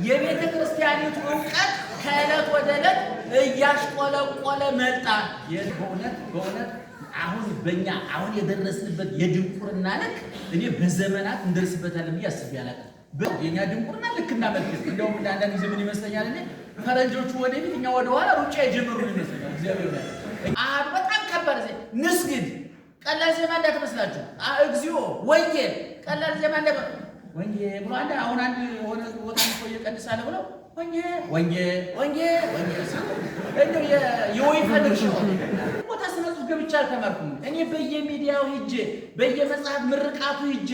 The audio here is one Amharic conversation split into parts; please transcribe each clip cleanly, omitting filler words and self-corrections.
የቤተ ክርስቲያኒቱ እውቀት ከዕለት ወደ ዕለት እያሽቆለቆለ መጣ። በእውነት በእውነት አሁን በእኛ አሁን የደረስንበት የድንቁርና ልክ እኔ በዘመናት እንደርስበታለን ብዬ አስቤ አላውቅም። የእኛ ድንቁርና ልክና መልክ እንደውም አንዳንድ ጊዜ ምን ይመስለኛል፣ እኔ ፈረንጆቹ ወደፊት እኛ ወደኋላ ሩጫ የጀመሩ ይመስለኛል። እግዚአብሔር አሃዱ በጣም ከባድ ንስግድ ቀላል ዜማ እንዳትመስላችሁ። እግዚኦ ወንጌል ቀላል ዜማ እንዳ ወንጌል ብሎ አንድ አሁን አንድ የሆነ ቦታ ሰው እየቀድሳለ ብለው ወንጌል ወንጌል ወንጌል ወንጌል ሲሉ እንደው የወይፈን እርሻ ቦታ ስነ ጽሑፍ ገብቼ አልተማርኩም። እኔ በየሚዲያው ሂጄ በየመጽሐፍ ምርቃቱ ሂጄ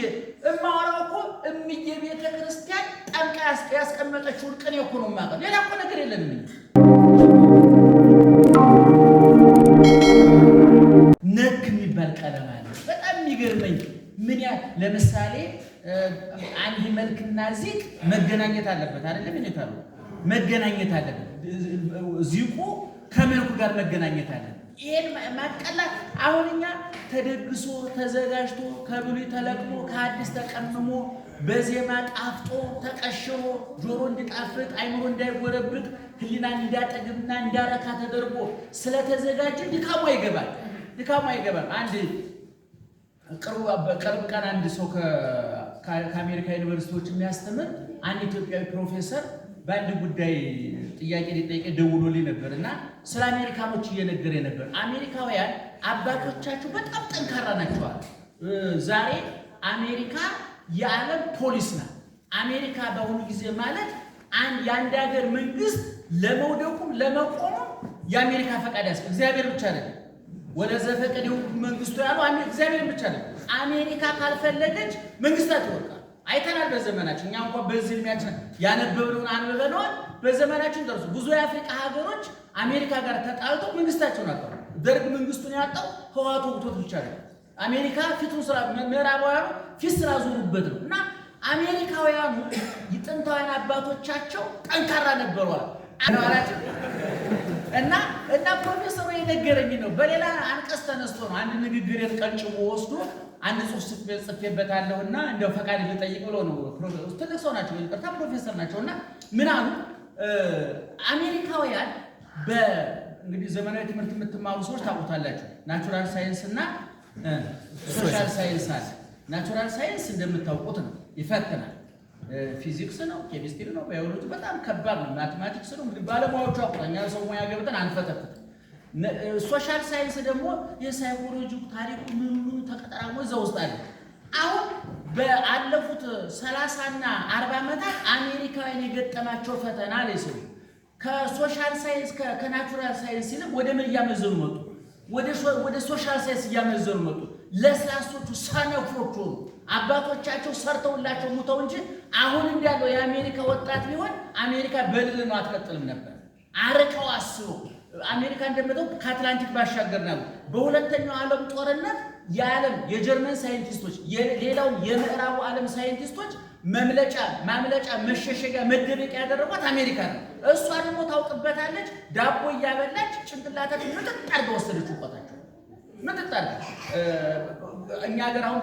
እማወራው እኮ እምዬ ቤተ ክርስቲያን ጠምቃ ያስቀመጠችውን ቅኔ እኮ ነው የማውቀው። ሌላ እኮ ነገር የለንም። ነክ የሚባል ቀለም አለ። በጣም የሚገርመኝ ምን ያ ለምሳሌ አንድ መልክና ዚቅ መገናኘት አለበት አይደለም? እኔ ታሉ መገናኘት አለበት። ዚቁ ከመልኩ ጋር መገናኘት አለበት። ይሄን ማቀላት አሁን እኛ ተደግሶ ተዘጋጅቶ ከብሉይ ተለቅሞ ከአዲስ ተቀምሞ በዜማ ጣፍጦ ተቀሽሮ ጆሮ እንዲጣፍጥ አይምሮ እንዳይጎረብጥ ሕሊና እንዲያጠግብና እንዲያረካ ተደርጎ ስለተዘጋጀ ድካሙ አይገባል። ድካሙ አይገባም። አንድ ቅርብ ቀን አንድ ሰው ከአሜሪካ ዩኒቨርሲቲዎች የሚያስተምር አንድ ኢትዮጵያዊ ፕሮፌሰር በአንድ ጉዳይ ጥያቄ ሊጠይቅ ደውሎልኝ ነበር እና ስለ አሜሪካኖች እየነገረ ነበር። አሜሪካውያን አባቶቻቸው በጣም ጠንካራ ናቸዋል። ዛሬ አሜሪካ የዓለም ፖሊስ ናት። አሜሪካ በአሁኑ ጊዜ ማለት የአንድ ሀገር መንግስት ለመውደቁም ለመቆሙም የአሜሪካ ፈቃድ ያስ እግዚአብሔር ብቻ አይደለም። ወደ ዘፈቀደ መንግስቱ ያለው እግዚአብሔር ብቻ አይደለም። አሜሪካ ካልፈለገች መንግስታት ይወድቃል። አይተናል በዘመናችን። እኛ እንኳን በዚህ እድሜያችን ያነበብነውን አንብበነዋል። በዘመናችን ደርሶ ብዙ የአፍሪካ ሀገሮች አሜሪካ ጋር ተጣልተው መንግስታቸውን አጣው። ደርግ መንግስቱን ያጣው ህወሓቱ ወቅቶት ብቻ አይደለም። አሜሪካ ፊቱን ስራ ምዕራባውያኑ ፊት ስራ ዞሩበት ነው እና አሜሪካውያኑ የጥንታውያን አባቶቻቸው ጠንካራ ነበሯል እና እና ፕሮፌሰሩ የነገረኝ ነው። በሌላ አንቀጽ ተነስቶ ነው አንድ ንግግር ቀንጭቦ ወስዶ አንድ ጽሑፍ ጽፌበታለሁና እንደው ፈቃድ ልጠይቅ ብሎ ነው። ትልቅ ሰው ናቸው፣ ይቅርታ ፕሮፌሰር ናቸው። እና ምን አሉ አሜሪካውያን እንግዲህ ዘመናዊ ትምህርት የምትማሩ ሰዎች ታውቁታላችሁ። Natural science እና social science አለ። Natural science እንደምታውቁት ነው፣ ይፈትናል። ፊዚክስ ነው፣ ኬሚስትሪ ነው፣ ባዮሎጂ በጣም ከባድ ነው፣ mathematics ነው። እንግዲህ ባለሙያዎቹ አውቁታል። እኛ ሰው ሙያ ገብተን አንፈተፍትም። Social science ደግሞ የሳይኮሎጂ ታሪኩ ምኑ ተቀጠራሞ እዛ ውስጥ አለ። አሁን በአለፉት 30ና 40 ዓመታት አሜሪካውያን የገጠማቸው ፈተና ላይ ሰው ከ social science ከ natural science ይልቅ ወደ ምን እያመዘኑ መጡ? ወደ social science እያመዘኑ መጡ። ለስላሶቹ ሰነፎቹ ሆኑ። አባቶቻቸው ሰርተውላቸው ሙተው እንጂ አሁን እንዳለው የአሜሪካ ወጣት ቢሆን አሜሪካ በልል ነው አትቀጥልም ነበር። አርቀው አስበው አሜሪካ እንደምታው ከአትላንቲክ ባሻገር ነው። በሁለተኛው ዓለም ጦርነት የዓለም የጀርመን ሳይንቲስቶች ሌላው የምዕራቡ ዓለም ሳይንቲስቶች መምለጫ ማምለጫ መሸሸጊያ መደበቂያ ያደረጓት አሜሪካ ነው። እሷ ደግሞ ታውቅበታለች። ዳቦ እያበላች ጭንቅላታቸው ምጥጥ አድርጋ ወሰደች። እውቀታቸው ምጥጥ አድርጋ እኛ ሀገር አሁን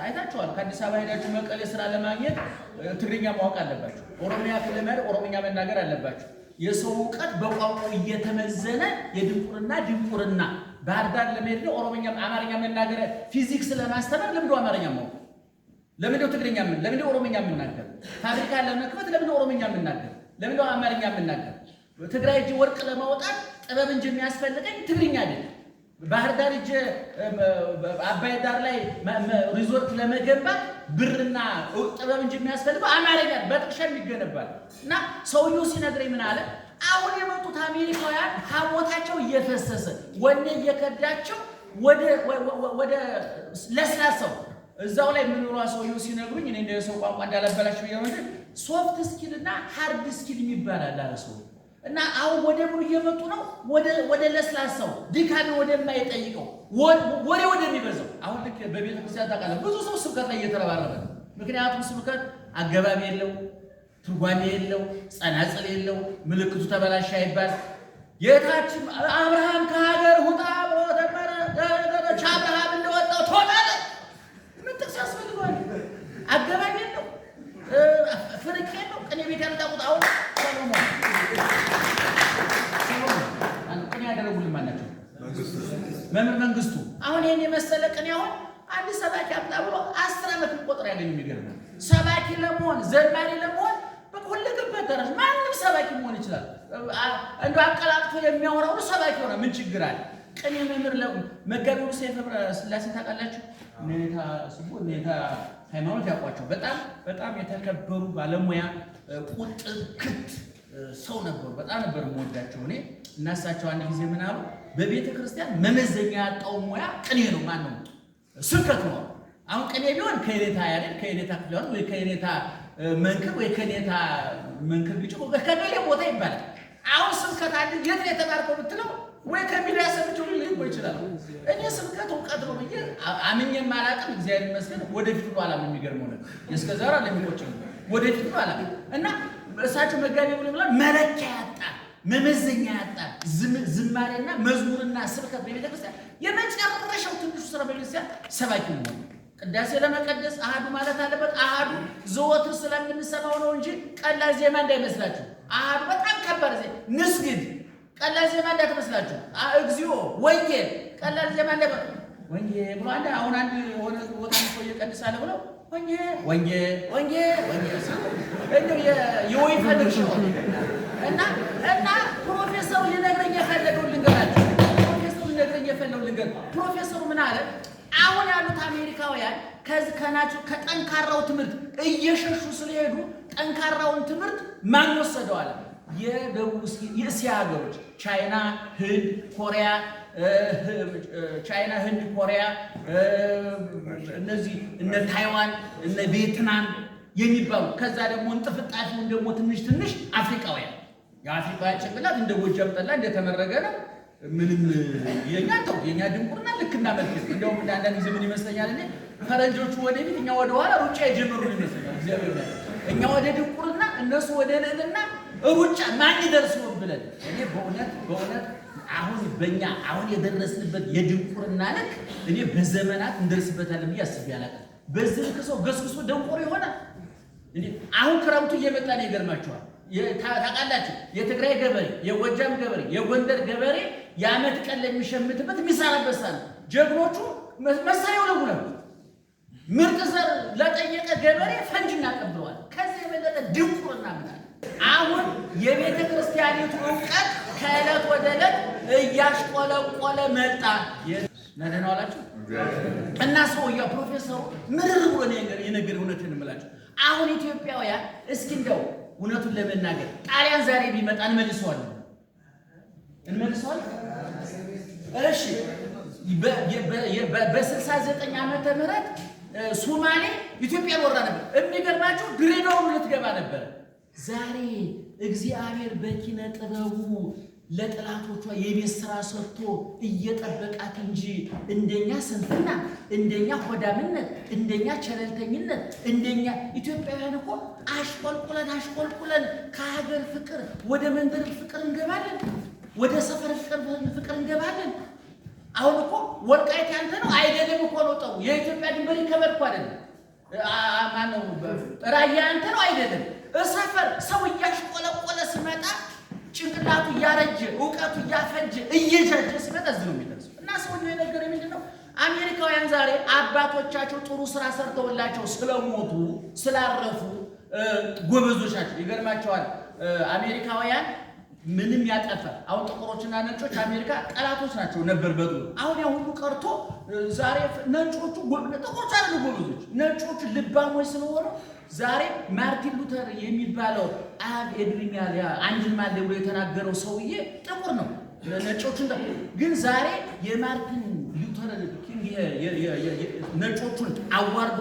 አይታችኋል። ከአዲስ አበባ ሄዳችሁ መቀሌ ስራ ለማግኘት ትግርኛ ማወቅ አለባችሁ። ኦሮሚያ ክልል ኦሮምኛ መናገር አለባችሁ። የሰው እውቀት በቋንቋው እየተመዘነ የድንቁርና ድንቁርና። ባህር ዳር ለመሄድ ነው ኦሮምኛ አማርኛ መናገር፣ ፊዚክስ ለማስተማር ለምንድነው አማርኛ ማወቅ? ለምንድነው ትግርኛ ምን ለምንድነው ኦሮምኛ የምናገር? ፋብሪካ ለመክፈት ለምንድነው ኦሮምኛ የምናገር? ለምንድነው አማርኛ የምናገር? ትግራይ እጅ ወርቅ ለማውጣት ጥበብ እንጂ የሚያስፈልገኝ ትግርኛ አይደለም። ባህር ዳር እጅ አባይ ዳር ላይ ሪዞርት ለመገንባት ብርና ጥበብ እንጂ የሚያስፈልገው አማርኛ በጥቅሻ ይገነባል። እና ሰውየው ሲነግረኝ ምን አለ? አሁን የመጡት አሜሪካውያን ሐሞታቸው እየፈሰሰ ወኔ እየከዳቸው ወደ ለስላሳው እዛው ላይ የምኖሯ ሰውየው ሲነግሩኝ እኔ እንደ ሰው ቋንቋ እንዳላበላሽ ብዬ ነው እንጂ soft skill እና hard skill የሚባል አለ አለ ሰው። እና አሁን ወደ ምኑ እየመጡ ነው? ወደ ለስላሳው ድካሜ ወደማይጠይቀው ወሬ ወደሚበዛው። አሁን ልክ በቤተ ክርስቲያን ታውቃለህ፣ ብዙ ሰው ስብከት ላይ እየተረባረበ ነው። ምክንያቱም ስብከት አገባቢ የለው፣ ትርጓሜ የለው፣ ጸናጽል የለው፣ ምልክቱ ተበላሽ አይባል። የታችን አብርሃም ከሀገር ውጣ ብሎ ተመረ አብርሃም እንደወጣው ትወጣለህ። ምን ጥቅስ ያስፈልገዋል? አገባቢ የለው፣ ፍርቄ ነው ቅኔ ቤት ያመጣቁት። አሁን ሰሎሞን ሰሎሞን ቅኔ ያደረጉልን ማን ናቸው? መምህር መንግስቱ። አሁን ይህን የመሰለ ቅኔ አሁን አንድ ሰባኪ አምጣ ብሎ 10 ዓመት ቆጥር ያገኙ። የሚገርመው ሰባኪ ለመሆን፣ ዘማሪ ለመሆን በቃ ሁለገብ አዳራሽ ማንም ሰባኪ መሆን ይችላል። እንደው አቀላጥፎ የሚያወራው ሰባኪ ሆነ፣ ምን ችግር አለ? ቅኔ መምህር መጋቢ ሰይፈ ስላሴ ታውቃላችሁ? እነ ኔታ ስቡ፣ እነ ኔታ ሃይማኖት ያውቋቸው። በጣም በጣም የተከበሩ ባለሙያ፣ ቁጥብ ክት ሰው ነበሩ። በጣም ነበር የምወዳቸው እኔ። እና እሳቸው አንድ ጊዜ ምን አሉ? በቤተ ክርስቲያን መመዘኛ ያጣው ሙያ ቅኔ ነው። ማን ነው? ስብከት ነው። አሁን ቅኔ ቢሆን ከየኔታ ያሬድ፣ ከየኔታ ክፍለ ወይ ከየኔታ መንክር ወይ ከየኔታ መንክር ግጭ ከገሌ ቦታ ይባላል። አሁን ስብከት አንድ የት ነው የተማርከው ብትለው ወይ ከሚዲያ ሰምቼው ሊል እኮ ይችላል። እኔ ስብከት እውቀት ነው ብዬ አምኜም አላውቅም። እግዚአብሔር ይመስገን ወደፊት ሁሉ አላምንም። የሚገርመው ነገር እስከ ዛሬ ለሚቆጭ ነው። ወደፊት ሁሉ አላምንም። እና እሳቸው መጋቢ ብሎ ብላ መለኪያ ያጣ፣ መመዘኛ ያጣ ዝማሬና መዝሙርና ስብከት በቤተክርስቲያን የመጨረሻው ትንሹ ስራ በቤተክርስቲያን ሰባኪ መሆን፣ ቅዳሴ ለመቀደስ አሃዱ ማለት አለበት። አሃዱ ዘወትር ስለምንሰማው ነው እንጂ ቀላል ዜማ እንዳይመስላችሁ። አሃዱ በጣም ከባድ ዜማ፣ ንስግድ ቀላል ዜማ እንዳትመስላችሁ። እግዚኦ፣ ወንጌል ቀላል ዜማ እንዳይ ወንጌል ብሎ አንድ አሁን አንድ የሆነ ቦታ ሰው እየቀድሳለ ብለው ወንጌል ወንጌል ወንጌል ወንጌል ሲሉ እንደው የወይፈን እርሻ እና ፕሮፌሰሩ ሊነግረኝ የፈለገውን ልንገራችሁ። ፕሮፌሰሩ ሊነግረኝ የፈለገውን ልንገር። ፕሮፌሰሩ ምን አለ? አሁን ያሉት አሜሪካውያን ከዚህ ከናቸው ከጠንካራው ትምህርት እየሸሹ ስለሄዱ ጠንካራውን ትምህርት ማን ወሰደው አለ። የደቡብ የእስያ ሀገሮች ቻይና፣ ህንድ፣ ኮሪያ፣ ቻይና፣ ህንድ፣ ኮሪያ፣ እነዚህ እነ ታይዋን፣ እነ ቪየትናም የሚባሉ፣ ከዛ ደግሞ እንጥፍጣፊውን ደግሞ ትንሽ ትንሽ አፍሪካውያን፣ የአፍሪካውያን ጭንቅላት እንደ ጎጃም ጠላ እንደተመረገ ነው። ምንም የኛ ተው የኛ ድንቁርና ልክና መልክ። እንደውም አንዳንድ ጊዜ ምን ይመስለኛል፣ እኔ ፈረንጆቹ ወደፊት እኛ ወደ ኋላ ሩጫ የጀመሩ ይመስለኛል። እግዚአብሔር እኛ ወደ ድንቁርና እነሱ ወደ ልዕልና ሩጫ ማን ይደርስ ይሆን ብለን። እኔ በእውነት በእውነት አሁን በእኛ አሁን የደረስንበት የድንቁርና ልክ እኔ በዘመናት እንደርስበታለን ብዬ አስቤ አላውቅም። በዚህ ልክ ሰው ገስግሶ ደንቆሮ ይሆናል። አሁን ክረምቱ እየመጣ ነው። ይገርማችኋል። ታውቃላችሁ፣ የትግራይ ገበሬ፣ የጎጃም ገበሬ፣ የጎንደር ገበሬ የዓመት ቀን ለሚሸምትበት የሚሰራበት ሰዓት ነው። ጀግኖቹ መሳሪያ ይወለውላሉ። ምርጥ ዘር ለጠየቀ ገበሬ ፈንጅ እናቀብለዋል። ከዚህ የበለጠ ድንቁርና ምን አለ? አሁን የቤተ ክርስቲያኒቱ እውቀት ከዕለት ወደ ዕለት እያሽቆለቆለ መጣ። ደህና ዋላችሁ። እና ሰውዬው ፕሮፌሰሩ ምርር ብሎ ነው የነገረኝ። እውነቴን እምላችሁ አሁን ኢትዮጵያውያን እስኪ እንደው እውነቱን ለመናገር ጣሊያን ዛሬ ቢመጣ እንመልሰዋለን፣ እንመልሰዋለን። እሺ፣ በ69 ዓመተ ምህረት ሶማሌ ኢትዮጵያን ወራ ነበር። የሚገርማችሁ ድሬዳዋን ልትገባ ነበረ። ዛሬ እግዚአብሔር በኪነ ጥበቡ ለጠላቶቿ የቤት ስራ ሰጥቶ እየጠበቃት እንጂ እንደኛ ስንፍና፣ እንደኛ ሆዳምነት፣ እንደኛ ቸለልተኝነት፣ እንደኛ ኢትዮጵያውያን እኮ አሽቆልቁለን አሽቆልቁለን ከሀገር ፍቅር ወደ መንደር ፍቅር እንገባለን፣ ወደ ሰፈር ፍቅር እንገባለን። አሁን እኮ ወልቃይት ያንተ ነው አይደለም እኮ ነው ጠቡ። የኢትዮጵያ ድንበር ይከበር እኮ አይደለም። ማነው ራያ ያንተ ነው አይደለም። ሰፈር ሰው እያሽቆለቆለ ሲመጣ፣ ጭንቅላቱ እያረጀ፣ እውቀቱ እያፈጀ፣ እየጃጀ ሲመጣ እዚህ ነው የሚደርሰው። እና ሰውየው የነገረኝ ምንድን ነው? አሜሪካውያን ዛሬ አባቶቻቸው ጥሩ ስራ ሰርተውላቸው ስለሞቱ፣ ስላረፉ ጎበዞች ናቸው። ይገርማቸዋል። አሜሪካውያን ምንም ያጠፋ አሁን ጥቁሮችና ነጮች አሜሪካ ጠላቶች ናቸው ነበር በድሮ። አሁን ያ ሁሉ ቀርቶ ዛሬ ነጮቹ፣ ጥቁሮች አይደሉ ጎበዞች፣ ነጮቹ ልባሞች ስለሆኑ ዛሬ ማርቲን ሉተር የሚባለው "I have a dream" አንድ ህልም አለ ብሎ የተናገረው ሰውዬ ጥቁር ነው። ነጮቹ ግን ዛሬ የማርቲን ሉተር ኪንግ ነጮቹን አዋርዶ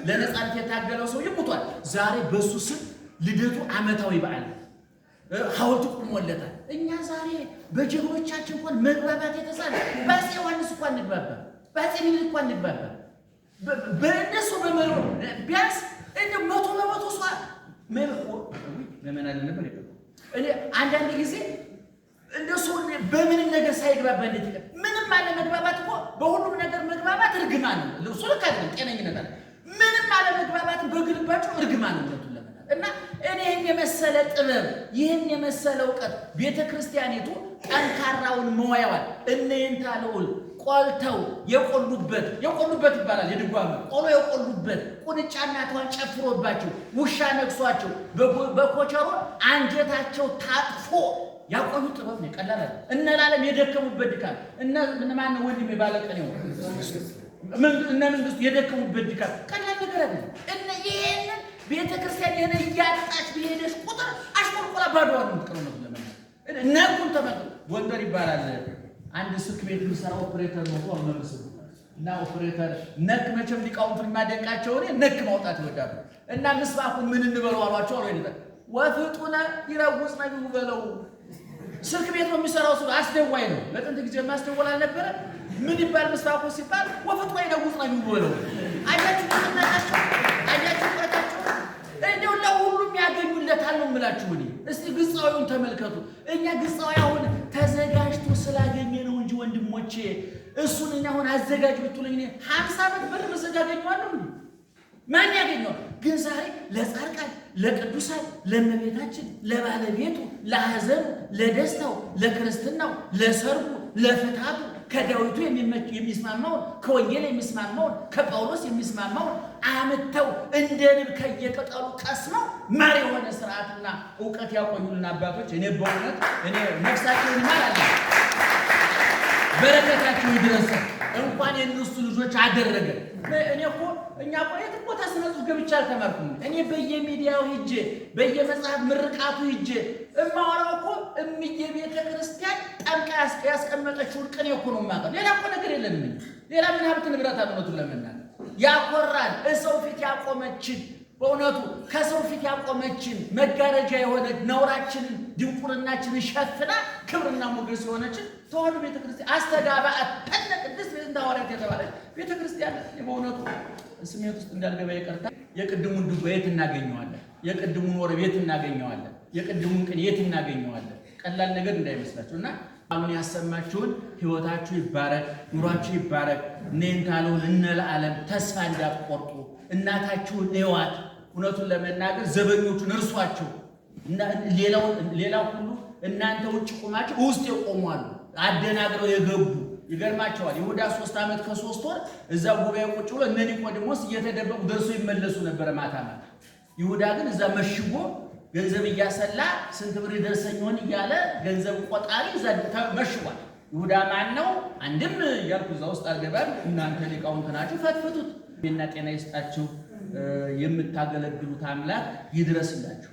ለነፃነት የታገለው ሰውዬ ሞቷል። ዛሬ በሱ ስም ልደቱ ዓመታዊ በዓል ነው። ሐውልቱ ቆሞለታል። እኛ ዛሬ በጀግኖቻችን እንኳን መግባባት የተሳለ፣ በአፄ ዮሐንስ እንኳን እንግባባ፣ በአፄ ምኒልክ እንኳን እንግባባ። በእነሱ በመኖር ቢያንስ እንደ 100% ሰ መመናል ነበር። እኔ አንዳንድ ጊዜ እንደሱ በምንም ነገር ሳይግባባ እንዴት ይቀር? ምንም አለ መግባባት እኮ በሁሉም ነገር መግባባት እርግማን ነው። እሱ ልክ አይደለም፣ ጤነኝነት አለ። ምንም አለመግባባትን በግልባቸው እርግማን እውነቱን ለመናገር እና እኔ ይህን የመሰለ ጥበብ፣ ይህን የመሰለ እውቀት፣ ቤተ ክርስቲያኒቱ ጠንካራውን መዋያዋን እነ ይንታ ልዑል ቆልተው የቆሉበት፣ የቆሉበት ይባላል፣ የድጓ ቆሎ የቆሉበት፣ ቁንጫ እናቷን ጨፍሮባቸው፣ ውሻ ነግሷቸው፣ በኮቸሮ አንጀታቸው ታጥፎ ያቆዩ ጥበብ ነው። ቀላል አይደለም። እነ ላለም የደከሙበት ድካም፣ እነ ማነው ወንድሜ ባለቀኔው፣ እነ መንግስቱ የደከሙበት ድካም ቀላል ነገር አይደለም። እነ ይሄንን ቤተ ክርስቲያን ይሄንን እያጣች በሄደች ቁጥር አሽቆልቆላ ባዶዋን ነው የምትቀረው። ነው ለመናገር ነጉን ተመልከቱ። ጎንደር ይባላል አንድ ስልክ ቤት የሚሰራ ኦፕሬተር ነው መምስሉ እና ኦፕሬተር ነክ መቼም ሊቃውንቱን የማደንቃቸው እኔ ነክ ማውጣት ይወዳሉ። እና ምስባኩን ምን እንበለው አሏቸው አሉ። ይላል ወፍጡነ ይረውጽ ነቢዩ በለው። ስልክ ቤት ነው የሚሰራው እሱ አስደዋይ ነው። በጥንት ጊዜ ማስደወል አልነበረ? ምን ይባል ምስባኩ ሲባል ወፍጡነ ይረውጽ ነቢዩ በለው። አያችሁ ቅናታቸው፣ አያችሁ እውቀታቸው፣ እንደው ለሁሉም ያገኙለታል ነው የምላችሁ። እኔ እስቲ ግጻዊውን ተመልከቱ። እኛ ግጻዊ አሁን ተዘጋጅቶ ስላገኘ ነው እንጂ ወንድሞቼ፣ እሱን እኛ አሁን አዘጋጅ ብትሉኝ እኔ 50 ዓመት ብር ብዘጋ አገኘዋለሁ እንዴ? ማን ያገኘዋል? ግን ዛሬ ለጻድቃን፣ ለቅዱሳን፣ ለእመቤታችን፣ ለባለቤቱ፣ ለሐዘኑ፣ ለደስታው፣ ለክርስትናው፣ ለሰርጉ፣ ለፍታቱ ከዳዊቱ የሚስማማውን፣ ከወንጌል የሚስማማውን፣ ከጳውሎስ የሚስማማውን አምጥተው እንደ ንብ ከየቅጠሉ ቀስመው ማር የሆነ ስርዓትና እውቀት ያቆዩልን አባቶች እኔ በእውነት እኔ ነፍሳቸውን ይማር አለ፣ በረከታቸው ይድረስ። እንኳን የእነሱ ልጆች አደረገ። እኔ እኮ እኛ እኮ የትም ቦታ ስነ ጽሑፍ ገብቼ አልተማርኩም። እኔ በየሚዲያው ሂጄ፣ በየመጽሐፍ ምርቃቱ ሂጄ እማወራው እኮ እምዬ ቤተ ክርስቲያን ጠምቃ ያስቀመጠችውን ቅኔ እኮ ነው የማውቀው። ሌላ እኮ ነገር የለንም። ሌላ ምን ሀብት ንብረት አለ? እውነቱን ለመናገር ያኮራል። እሰው ፊት ያቆመችን፣ በእውነቱ ከሰው ፊት ያቆመችን፣ መጋረጃ የሆነች፣ ነውራችንን ድንቁርናችንን ሸፍና ክብርና ሞገስ የሆነችን ተዋሕዶ ቤተክርስቲያን፣ አስተጋባእተነ ቅድስት ቤተ ሐዋርያት የተባለች ቤተክርስቲያን፣ በእውነቱ ስሜት ውስጥ እንዳልገባ ይቅርታ። የቅድሙን ድጓ የት እናገኘዋለን? የቅድሙን ወረብ የት እናገኘዋለን? የቅድሙን ቅኔ የት እናገኘዋለን? ቀላል ነገር እንዳይመስላችሁ እና አሁን ያሰማችሁን ህይወታችሁ ይባረክ፣ ኑሯችሁ ይባረክ። እነ ልዑል፣ እነ ለዓለም ተስፋ እንዳትቆርጡ፣ እናታችሁን እዋት። እውነቱን ለመናገር ዘበኞቹን እርሷቸው። ሌላው ሁሉ እናንተ ውጭ ቆማችሁ ውስጥ የቆሟሉ አደናግረው የገቡ ይገርማቸዋል። ይሁዳ 3 ዓመት ከ3 ወር እዛ ጉባኤ ቁጭ ብሎ እነ ኒቆዲሞስ እየተደበቁ ደርሶ ይመለሱ ነበረ ማታ ማታ። ይሁዳ ግን እዛ መሽጎ ገንዘብ እያሰላ፣ ስንት ብር ይደርሰኝ ይሆን እያለ ገንዘብ ቆጣሪ እዛ መሽጓል። ይሁዳ ማን ነው? አንድም እያልኩ እዛ ውስጥ አልገባም። እናንተ ሊቃውንት ናችሁ፣ ፈትፍቱት። እና ጤና ይስጣችሁ። የምታገለግሉት አምላክ ይድረስላችሁ።